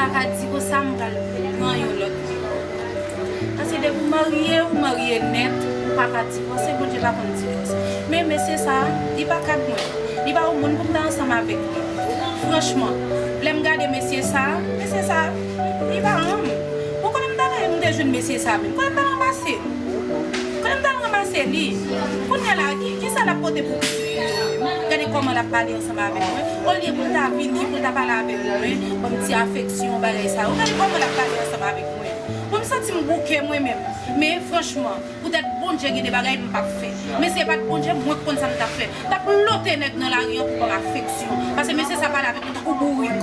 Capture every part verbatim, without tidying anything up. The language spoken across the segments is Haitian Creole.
Pa ka di konsa m pral pran yon lòt nèg. Paske depi w marye, ou marye nèt, ou pa ka divòse, Bondye pa konn divòs. Men mesye sa, li pa ka pou mwen. Li pa yon moun pou m ta ansanm avèk li. Franchman, lè m gade mesye sa, mesye sa, li pa rann. Ou konnen m ta lè m te jwenn mesye sa menm. Konnen m ta ranmase. Konnen m ta ranmase li. Kounye a la, ki, ki sa l ap pote pou mwen? Gade kòman l ap pale ansanm avèk mwen. Olye pou l ta vini, pou l ta pale avèk mwen, ban m ti afeksyon, bagay sa yo. Gade kòman l ap pale ansanm avèk mwen. Mwen, m santi m bouke mwen menm. Men franchman, poutèt Bondye gen de bagay m p ap fè. Men si se pa t Bondye, mwen k konn sa m t ap fè. M t ap lote nèg nan lari an pou ban m afeksyon. Paske mesye sa pale avèk mwen tankou bourik.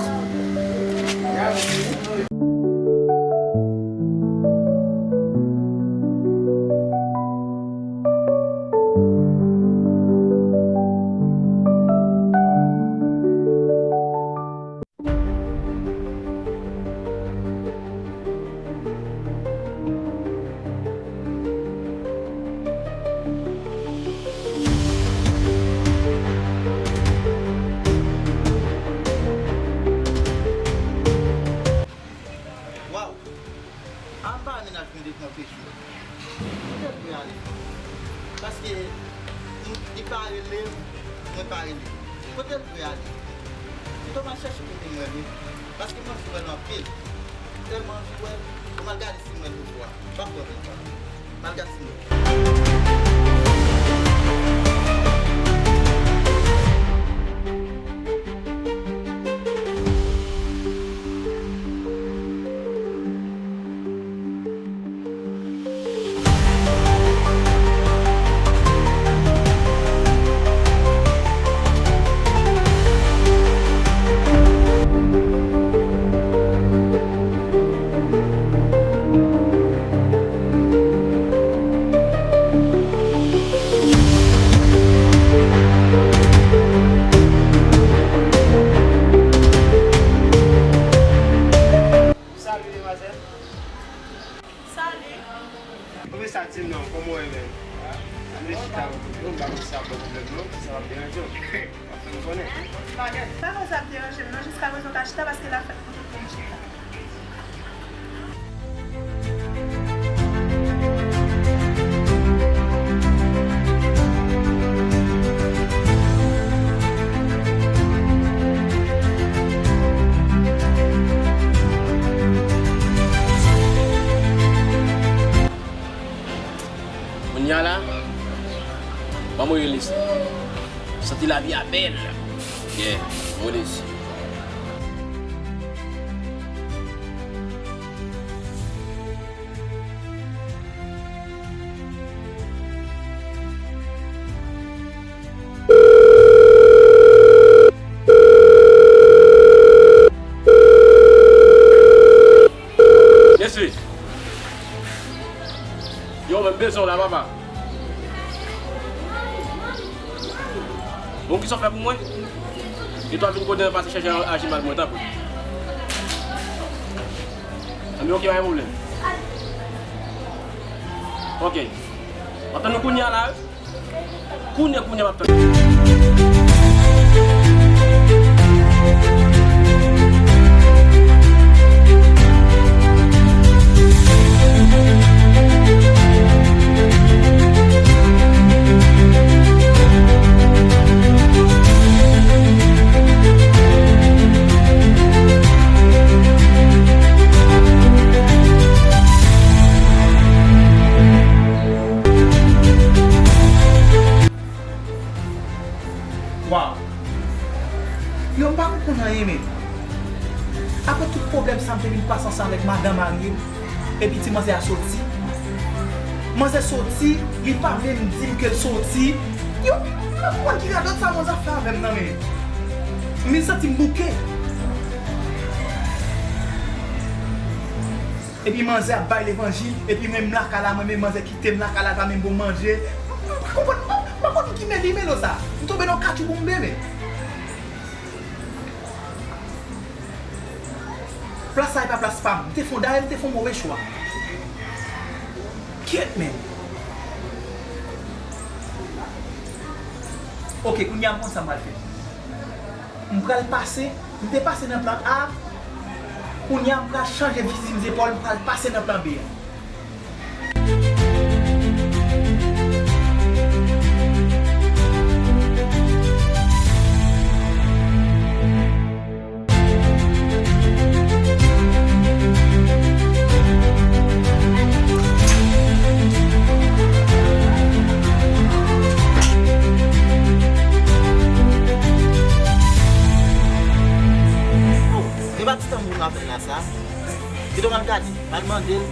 Waw! Ann pa wè mennaj mwen depi nan peche. Kote l vle ale? Paske m, li pa rele m, mwen pa rele l. Kote l vle ale? Pito m al chèche kote m rele. Paske m anvi wè l anpil. Tèlman anvi wè l, bon, m al gade si m wè l toujou a. M ap wè l toujou a. M al gade si m wè l. Salut, demwazèl. Salut. Ou vle sa di m non, kòman w ye menm? Ann chita, non, m pa konn si sa ap ba w pwoblèm non, si sa p ap deranje w. W ap fè m konnen. Pa konn sa ap deranje m non, jiskaprezan w ka chita paske l ap fèt pou tout moun chita. Kounye a la, ban mwen rele sa. Santi lavi a bèl. Yeah, mwen rele sa. Mesye, yo, mwen bezwen w la, papa. Bon, kisa w fè pou mwen? Epi w vin kote m pase chèche aji mal mwen, tanpri. Anben, oke, pa gen pwoblèm. Oke. W ap tann nou kounye a la, wi. Kounye, kounye, m ap tann. Waw! Yo, m pa konprann anyen, men. Apre tout pwoblèm sa, m te vin pase ansanm avèk madanm marye m, epi ti manzè a soti. Manzè soti, li pa menm di m ke l soti. Yo, m pa konprann ki radòt sa manzè ap fè avè m nan, men. M vin santi m bouke. Epi manzè ap bay levanjil, epi mwen m lakay la, mwen menm manzè kite m lakay la, pa menm bon manje. M pa konprann, m pa, m pa konn ki men li men lo sa. M tonbe nan katchou pou m bebe. Plas sa e pa plas pa m. M te fè, dayè m te fè yon move chwa. Kyèt men. Oke, kounye a m konn sa m pral fè. M pral pase, m te pase nan plan A. Kounye a m pral chanje fizi m zepòl, m pral pase nan plan B a. Se pa ti tanbou m ap fè la sa. Kite m al gade, m al mande l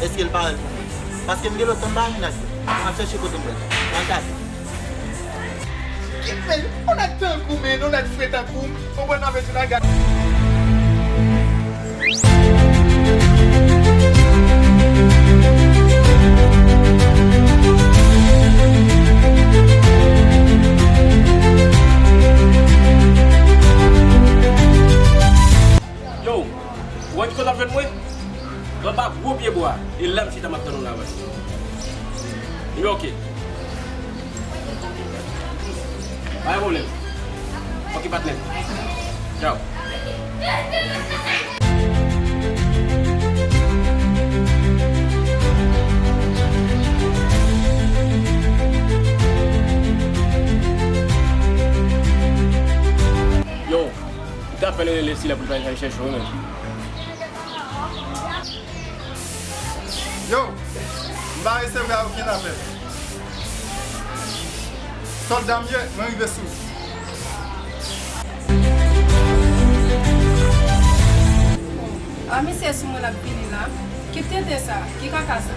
èske l parèt pou mwen. Paske m gen lòt tanbou m pa jwenn ak li. M ap chèche kote m wè l. M al gade. Ki men, yon nèg tankou men, yon nèg fre tankou m, ou konprann nan bezwen nan gade. Yo, ou wè ki kote w ap jwenn mwen? Anba gwo pye bwa, e la m chita m ap tann ou la, wè. Yo, oke. Pa gen pwoblèm. Oke, patnè. Tchaw. Yo, m t apèn rele Sila pou l vin chèche w menm. Yo, m pa resevwa okenn apèl. Sòlda m ye, mwen rive sou. A, misye sou mwen l ap vini la. Ki tenten sa? Ki kaka sa?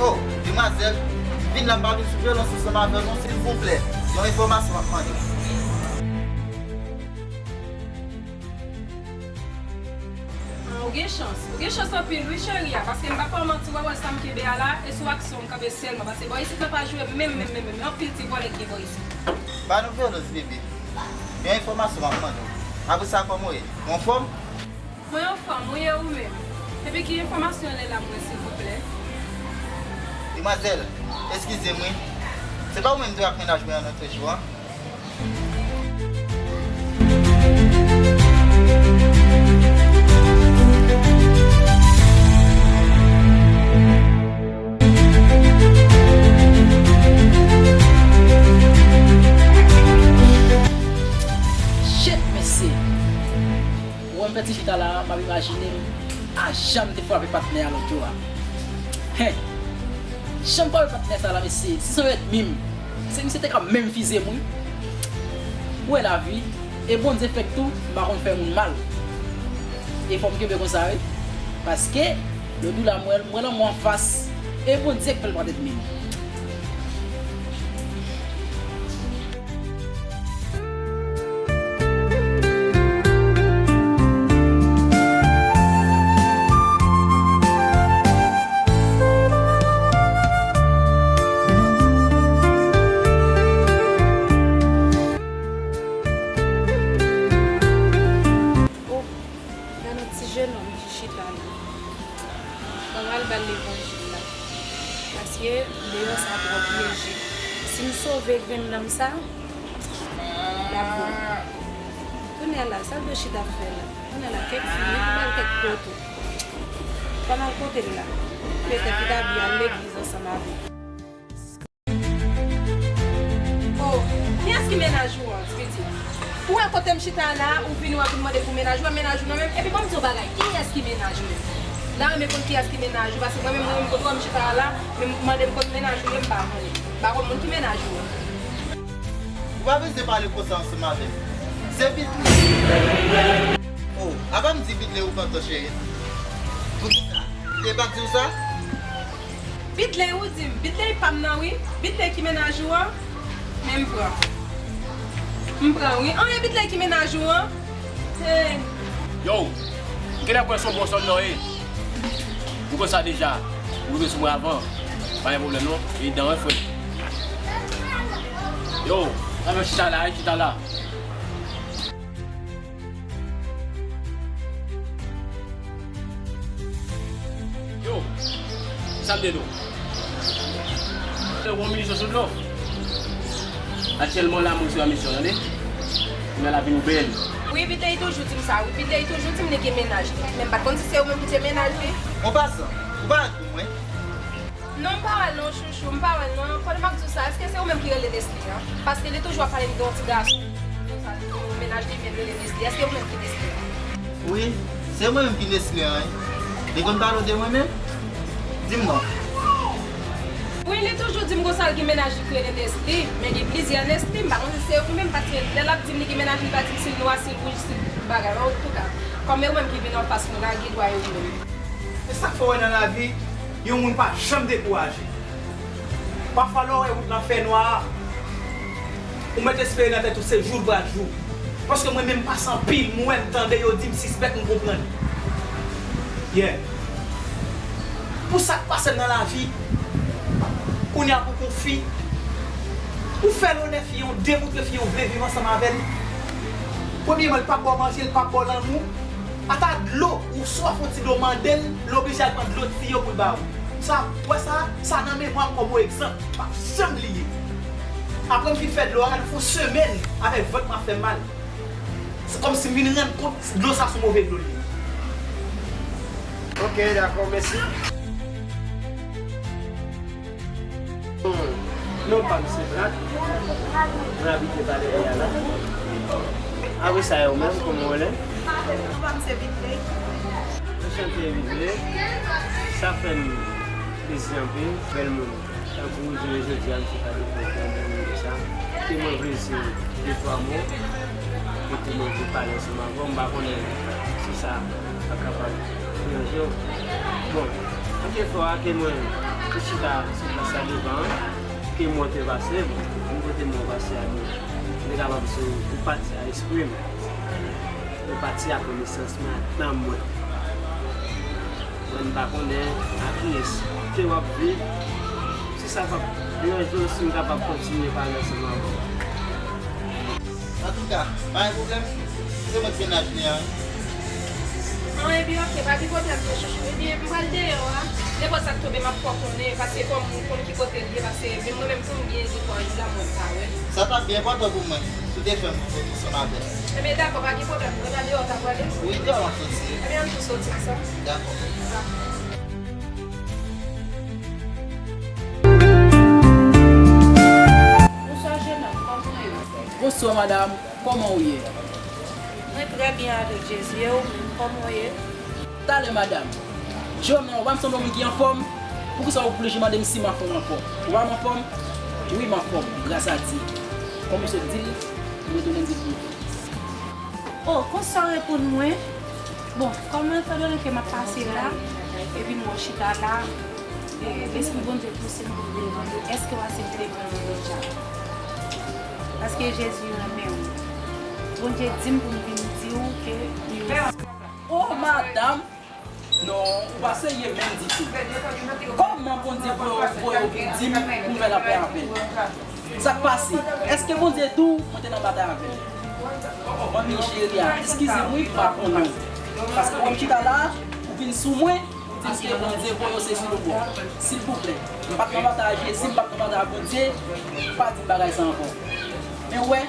Oh, demwazèl, vin la, m pa vin sou vyolans ansanm avè w non, silvouplè. Yon enfòmasyon m ap mande. Ah, ou gen chans. Ou gen chans anpil, wi, cheri a, paske m pa fè w manti, w wè sa m kenbe a la, e sou aksyon m kanpe sèlman, paske bò isit la pa jwe menm, menm, menm, menm. Anpil ti vòlè k gen bò isit. Pa nou vyolans, bebe. Yon enfòmasyon m ap mande w. Apre sa, kòman w ye? Ou anfòm? Mwen anfòm, ou ye ou menm? Epi ki enfòmasyon w ale la mwen, silvouplè? Demwazèl, eskize m, wi. Se pa ou menm ki te ak mennaj mwen an lòt jou an? Shit, mesye. Ou wè m fè ti chita la a, m ap imajine m a jan m te frape patnè a lòt jou a. Hen! Jan m frape patnè sa la, mesye, si se yon ènmi m, se misye te ka menm fize m, wi. Ou wè lavi, e Bondye fè k tou, m pa konn fè moun mal. E fò m kenbe konsa, wi. Paske, lòt jou la, m wè, m wè lanmò anfas, e Bondye k fè l pa t ènmi m. Oh, gade yon ti jenòm ki chita la. Ban m al ba l levanjil la. Paske deyò sa twò pyeje. Si m sove grenn nanm sa, l ap bon. Kounye a la, sa l dwe chita ap fè la? Kounye a la, kèk fini, pou ba l kèk poto. Ban m al kote l la. Petèt li ta byen al legliz ansanm avè l. Oh, kiyès ki mennaj ou an, ti pitit? Ou wè kote m chita la, ou vini, w ap vin mande pou mennaj ou, mennaj ou nan menm. Epi ban m di w bagay, kiyès ki mennaj ou menm? La renmen konn kiyès ki mennaj ou, paske mwen menm, mwen menm, kote w wè m chita la, men mande m kot mennaj ou ye, m pa konnen. M pa konn moun ki mennaj ou an. Ou pa bezwen pale konsa ansanm avè m. Se Bidley. Oh, apa m di Bidley ou pantan, cheri? Poukisa? Bidley pa t di w sa? Bidley ou di m? Bidley pa m nan wi. Bidley ki mennaj ou an? Men m pran. M pran wi. An, e Bidley ki mennaj ou an? Hey. Yo, m genlè kwè se yon bon sòlda w ye. M konn sa deja. Ou rive sou mwen avan. Pa gen pwoblèm non. E dan wi, frè. Yo, sa fè chita la, chita la. Sa m te di w. Ou misyon sou dlo. Aktyèlman la, mwen sou yon misyon, tande? Kounye a lavi nou bèl. Wi, Bidley toujou di m sa, wi. Bidley toujou di m li gen mennaj li. Men m pa t konn si se ou menm ki te mennaj li. An pasan, ou pa wè pou mwen? Non, m pa wè l non, chouchou, m pa wè l non. Pandan m ap di w sa, èske se ou menm ki rele Nesly an? Paske li toujou ap pale m de yon ti gason, yon mennaj li vin rele Nesly. Èske ou menm ki Nesly an? Wi, se mwen menm ki Nesly an, wi. Li konn pale w de mwen menm? Di m non. Wi, li toujou di m konsa l gen mennaj li ki rele Nesly, men gen plizyè Nesly, m pa konn si se ou menm, paske lè l ap di m li gen mennaj li, li pa di m si l nwa, si l wouj, si l bagay. Antouka, kòm e ou menm ki vin anfas mwen, lage dwa e ou menm. E sa k fè w wè nan lavi, yon moun pa janm dekouraje. Pafwa lè w wè wout lan fè nwa a, ou mèt espere nan tèt ou se jou l pral jou. Paske mwen menm m pase anpil, m wè, m tande, yo di m sispèk, m konprann. Yeah. Pou sa k pase m nan lavi, kounye a pou w konn fi, ou fè lonè fi an, ou demoutre fi an, ou vle viv ansanm avè l. Premyèman, l p ap ba w manje, l p ap ba w lanmou. Ata dlo, ou swaf yon ti dlo, mande l, l oblije al pran dlo tiyo pou l ba ou. Sa, w wè sa, sa nan memwa m kòm yon egzanp, m p ap janm bliye. Apre m fin fè dlo a, gade fè yon semèn avèk vant m ap fè m mal. Se kòmsi m vin rann kont dlo sa se yon move dlo li ye. Ok, dakò, mèsi. Hmm. Non pa m se Plat. Mwen abite Palè Royal la. Apre sa, e ou menm, kòman w rele? Non pa m se Bidley. Anchante, Bidley. Sa fè m plezi anpil, bèl moun. Tankou jounen jodi a, m te pale pou yon bon moun de sa. Ke mwen vle di de twa mo. Kote mwen vle pale ansanm avè w, m pa konnen si sa pa kapab deranje w. Bon, anpil fwa ke mwen te chita sou plas la devan an, ke mwen te pase, bon, m kote mwen pase a, bon, m te kapab di ou pati a lespri m, ou pati a konesans mwen, ak nanm mwen. Mwen m pa konnen a kiyès ke w ap viv, si sa p ap deranje w, si m kapab kontinye pale ansanm avè w. Antouka, pa gen pwoblèm. Se mwen k mennaj li an. An, ebyen, oke, pa gen pwoblèm, non, chouchou. Ebyen, m pral deyò a. Nenpòt sa k tonbe, m ap fè w konnen, paske fò m konn ki kote l ye, paske menm mwen menm tou, m gen de twa jou la, mwen pa wè l. Sa t ap byen enpòtan pou mwen, si w te fè m rankontre ansanm avè l. Ebyen, dakò, pa gen pwoblèm. Mwen nan deyò, w ta prale? Wi, deyò m ap soti. Ebyen, ann tou soti ansanm. Dakò. Bonswa, jennonm, kòman w ye? Bonswa, madanm. Kòman w ye? Mwen trè byen avèk Jezi. E ou menm, kòman w ye? Talè, madanm. Jennonm, ou pa m sanble yon moun ki anfòm? Poukisa w oblije mande m si m anfòm ankò? Ou pa m anfòm? Wi, m anfòm, gras a Dye. Kòm ou sot di l, m retounen di l tou. O, konsa w reponn mwen? Bon, kòm etandone ke m ap pase la, epi m wè w chita la, e, Lespri Bondye pouse m pou m vin mande, èske w aksepte Bondye deja? Paske Jezi renmen w. Bondye di m pou m vin di w ke li renmen w. O, madanm! Non, ou pa serye menm ditou. Kòman Bondye voye, voye w vin di m pou m fè lapè avè l? Sa k pase? Èske Bondye di w mwen te nan batay avè l? Manmi cheri a, eskize m wi, m pa konnen w. Paske w wè m chita la, ou vin sou mwen, ou di m ke Bondye voye w sezi lobò. Silvouplè, m pa t nan batay ak Jezi, m pa t nan batay ak Bondye, pa di m bagay sa ankò. Men w wè,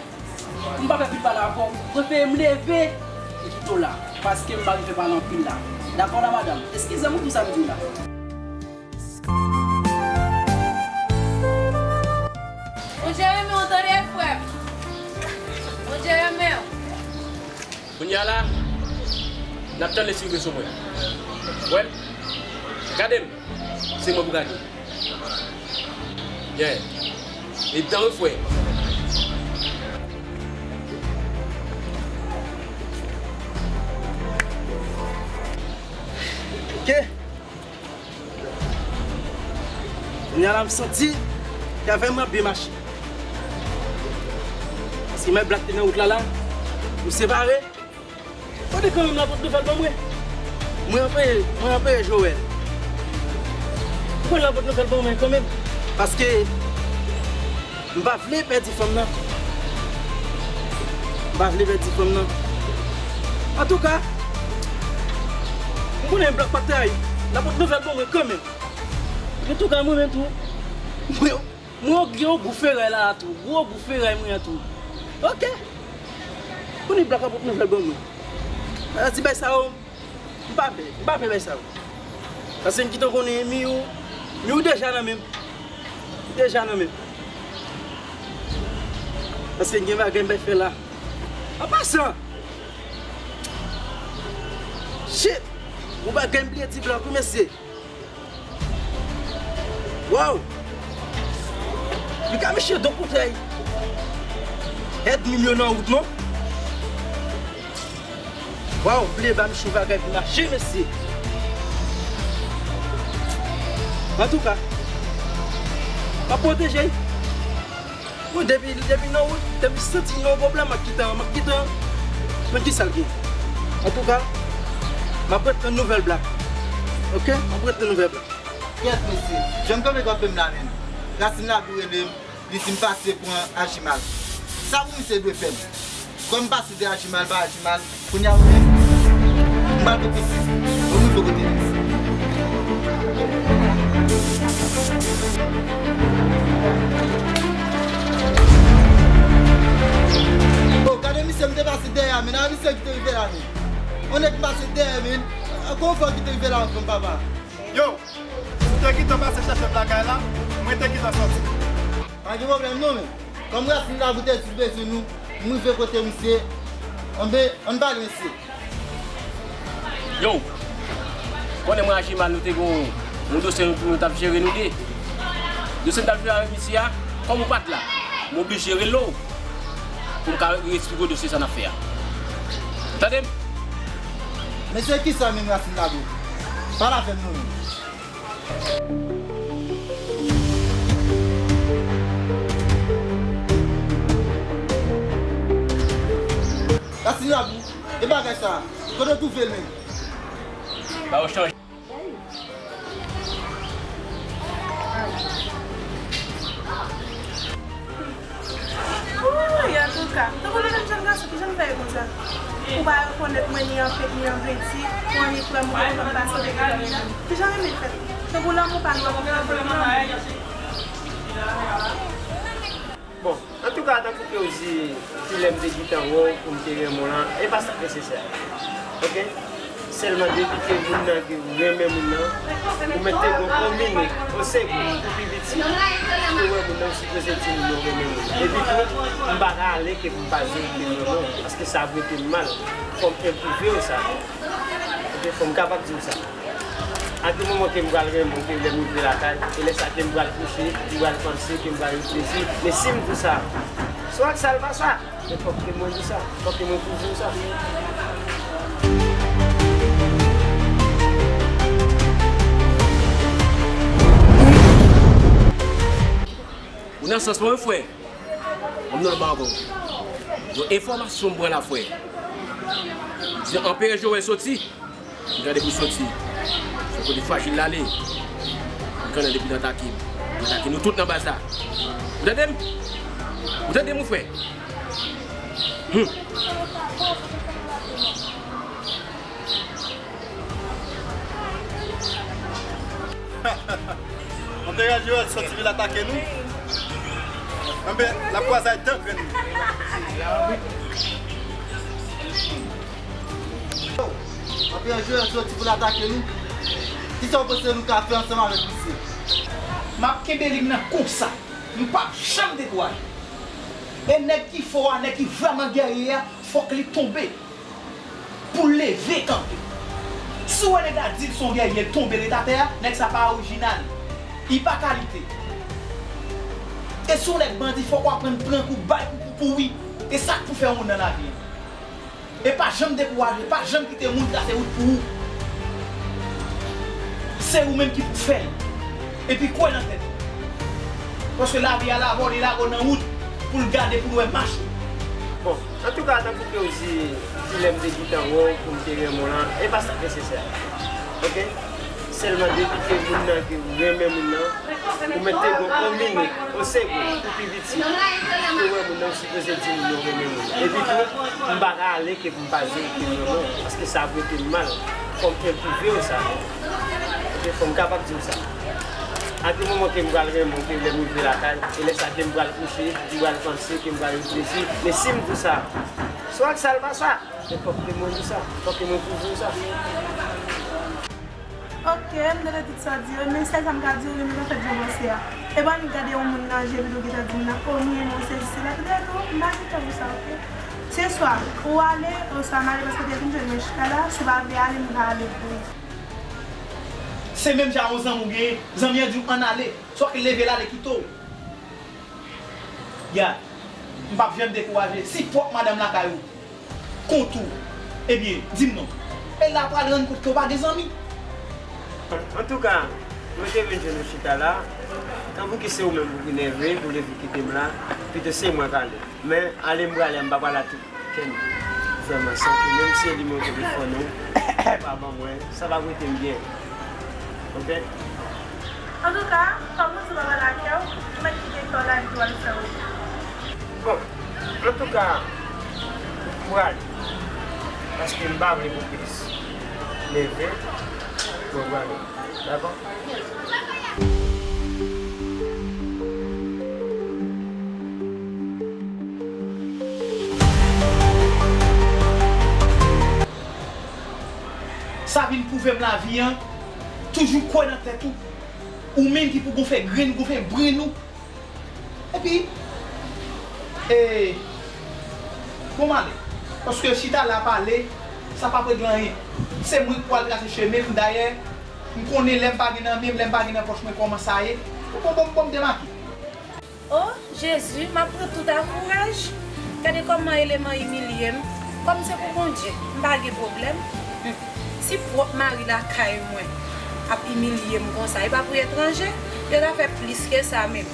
pou m pa fè pil pale avè w, prefere m leve e kite w la, paske m pa vin fè pale anpil la. Dakò la, madanm? Eskize m wi pou sa m di w la. Bondye renmen w, tande, frè m. Bondye renmen w. Kounye a la, n ap tann li si l rive sou mwen. Wè l? Gade l. Se mwen pou gade. Yeah. E dan wi, frè. Ok. Kounye a la, m santi ke afè mwen ap byen mache. Paske Mèt Black te nan wout la la, nou separe. Tande kanmenm, l ap pote nouvèl ban mwen. Mwen anpeye, mwen anpeye Joel. Mwen l ap pote nouvèl ban mwen kanmenm. Paske m pa vle pèdi fanm nan. M pa vle pèdi fanm nan. Antouka, m konnen Black pa t trayi. L ap pote nouvèl ban mwen kanmenm. Antouka, mwen menm tou, mwen, mwen gen yon gwo feray la tou. Gwo, gwo feray mwen an tou. Ok. Kounye a Black ap pot nouvèl ban mwen. Ala ti bay sa yo. M pa pè, m pa pè bay sa yo. Paske m gentan konnen Miyou, Miyou deja nan men m. Deja nan men m. Paske gen bagay m bay fè la. An pasan, shit! Yon bagay m bliye di Black wi, mesye. Waw! Li ka mesye do koutèy. Èd Miyou nan wout non. Waw, m bliye ba misye bagay pou mache, mesye. Antouka, m ap pwoteje l. Wi, depi, depi nan wout, depi santi yon pwoblèm, m ap kite, m ap kite. Men kisa l gen? Antouka, m ap ret tann nouvèl Black. Ok? M ap ret tann nouvèl Black. Kèt, mesye. Jan m kanpe kanpe m la menm. Rasin Labou rele m. Li di m pase pran Ajimal. Sa pou misye dwe fè m? Kòm m pase de Ajimal pa Ajimal, kounye a ou menm, m pral kote misye. Bon, m rive kote misye. Oh, gade misye m te pase dèyè a, men a misye ki te rive la, men. On nèg m pase dèyè, men. Ankò yon fwa ki te rive la anvan m, papa. Yo, ou te gentan pase chèche m lakay la, mwen te gentan sòti. Pa gen pwoblèm non, men kòm Rasin Labou te di l bezwen nou, m rive kote misye. Anben, ann pale, mesye. Yo, konnen mwen Ajimal, nou te gen yon, yon dosye nou, nou t ap jere nou de. Dosye nou t ap jere avèk misye a, kòm ou pa t la, m oblije rele w pou m ka eksplike w dosye sa n ap fè a. Tande m? Men se kisa menm Rasin Labou? Pale avè m non menm. Rasin Labou, e bagay sa, kote w twouve l menm? Ba yo chanje. Woy, antouka, tankou nou menm jèn gason, kijan nou fè ye konsa? Ou pa rekonèt mwen ni an pent, ni an penti, ou annik wè m, ou pa konn pase de ki jan. Kijan renmen fèt? Tankou lanmou pa nou ap pran pran. Bon, antouka, tankou ke w di, kilè m te gentan wè w, pou m te renmen w lan, e pa sa k nesesè. Ok? Sèlman depi ke moun nan gen renmen moun nan, ou mèt te gon on minit, on segonn, pou pi piti, pou wè moun nan, ou sipoze di moun nan renmen moun nan. Epi tou, m pa ka ale ke pou m pa di w ke non, non, paske sa ap rete m mal. Fò m enpwouve w sa. Ok, fò m kapab di w sa. A ki moman ke m pral renmen w, ke lè m rive lakay, e lè sa ke m pral kouche, m pral panse, ke m pral reflechi. Men si m di w sa, swa k sa l pa sa. Men fòk ke mwen di sa. Fòk ke mwen pwouve w sa. Ou nan sans mwen, wi, frè. Ban m nan ba ankò. Yon enfòmasyon m pran la, frè. Di Anperè Jowèl soti. Li gade pou soti. Se kote frajil la ale. Li konnen depi nan atake m. Li atake nou tout nan baz la. Ou tande m? Ou tande m, wi, frè? Hmm. Anperè Jowèl soti vin atake nou. Anben, l ap kwaze ak dan grenn li. Anperè Jowèl soti pou l atake nou. Kisa w panse nou ka fè ansanm avèk misye? M ap kenbe liy nan konsa. M p ap janm dekouraje. E nèg ki fò a, nèg ki vrèman gèrye a, fòk li tonbe pou l leve kanpe. Si w wè nèg la di l se yon gèrye, l tonbe, l ret atè a, nèg sa pa orijinal. Li pa kalite. E si w nèg bandi, fòk w aprann pran kou, bay kou pou kouri. E sa k pou fè yon moun nan lavi an. E pa janm dekouraje, pa janm kite moun trase wout pou ou. Se ou menm ki pou fè l. Epi kwè nan tèt ou. Paske lavi a lave w, li lage w nan wout pou l gade, pou l wè mach ou. Bon, antouka, tankou ke w di, kilè m te gentan wè w, pou m te renmen w lan, e pa sa k nesesè. Ok? Sèlman depi ke moun nan ke ou renmen moun nan, ou mèt te gon on minit, on segonn, pou pi piti, pou wè moun nan ou sipoze di moun nan ou renmen moun nan. Epi tou, m pa ka ale ke pou m pa di w ke non, non, paske sa ap rete m mal. Fò m enpwouve w sa. Ok, fò m kapab di w sa. A ki moman ke m pral renmen w, ke lè m rive lakay, e lè sa ke m pral kouche, m pral panse, ke m pral reflechi. Men si m di w sa, swa l sa l pa sa, men fòk ke mwen di w sa, fòk ke mwen pwouve w sa. Ok, m tande tout sa w di yo, men sèl sa m ka di w, renmen pa fèt jan w panse a. E pa annik gade yon moun nan je pito w gentan di moun nan, o, m renmen w, sesi, sela. Tande non, m pa gen tan pou sa, ok? Se swa ou ale, oswa m ale, paske w te vin jwenn mwen chita la, si w pa vle ale, m ka ale pou ou. Se menm jan yon zanmi w genyen, zanmi an di w ann ale, swa ke leve l ale kite w. Gad, m p ap janm dekouraje. Si pwòp madanm lakay ou kont ou, ebyen, di m non. E la pral rann kont ke w pa gen zanmi. Antouka, mwen te vin jwenn ou chita la, tankou ke se ou menm pou ki nève, pou leve kite m la, pito se mwen k ale. Men, ale m prale a, m pa pral ak kenn. Vrèman, santi menm si e li mwen telefòn ou, pa ban mwen, sa pa rete m byen. Ok? Antouka, kòm ou di w pa pral ak kè w, ou mèt kite kè w la epi w al fè wout ou. Bon, antouka, m prale. Paske m pa vle pou plis nève, mwen prale. Dakò? Sa vin pwouve m lavi an, toujou kwè nan tèt ou. Ou menm ki pou gonfle grenn ou, gonfle brenn ou. Epi, e, bon, m ale. Paske chita la pale, sa p ap regle anyen. Se mwen ki pral trase chemen m, dayè, m konnen lè m pa gen nan men m, lè m pa gen nan pòch mwen, kòman sa ye. Bon, bon, bon, m demake. O Jezi, m ap pran tout a kouraj. Gade kòman eleman imilye m. Kòm se pou Bondye, m pa gen pwoblèm. Hmm. Si pwòp mari lakay mwen ap imilye m konsa, e pa pou etranje, yo ta fè plis ke sa menm.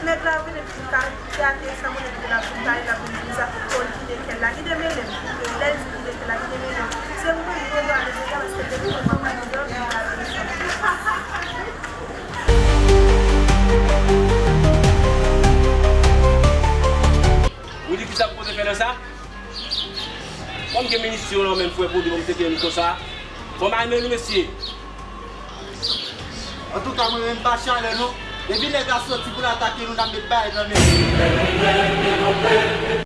Nèg la vin epi li ka gate sa moun epi l ap vin pale, l ap vin di sa, o, l kite kè l la, kite mele m. Lè l di l kite kè l la, kite mele m. Se mwen ki gen dwa mele l la, paske l te di mwen m ap pale dòm, li pale sa. Ou di kisa pou kote fè nan sa? Kòm ke minis yo nan menm fwè pou di bon m teke yon konsa. Fò m al men nou mesye. Antouka, mwen menm pa chalè non. Depi nèg la soti pou l atake nou, n ap met bagay nan men.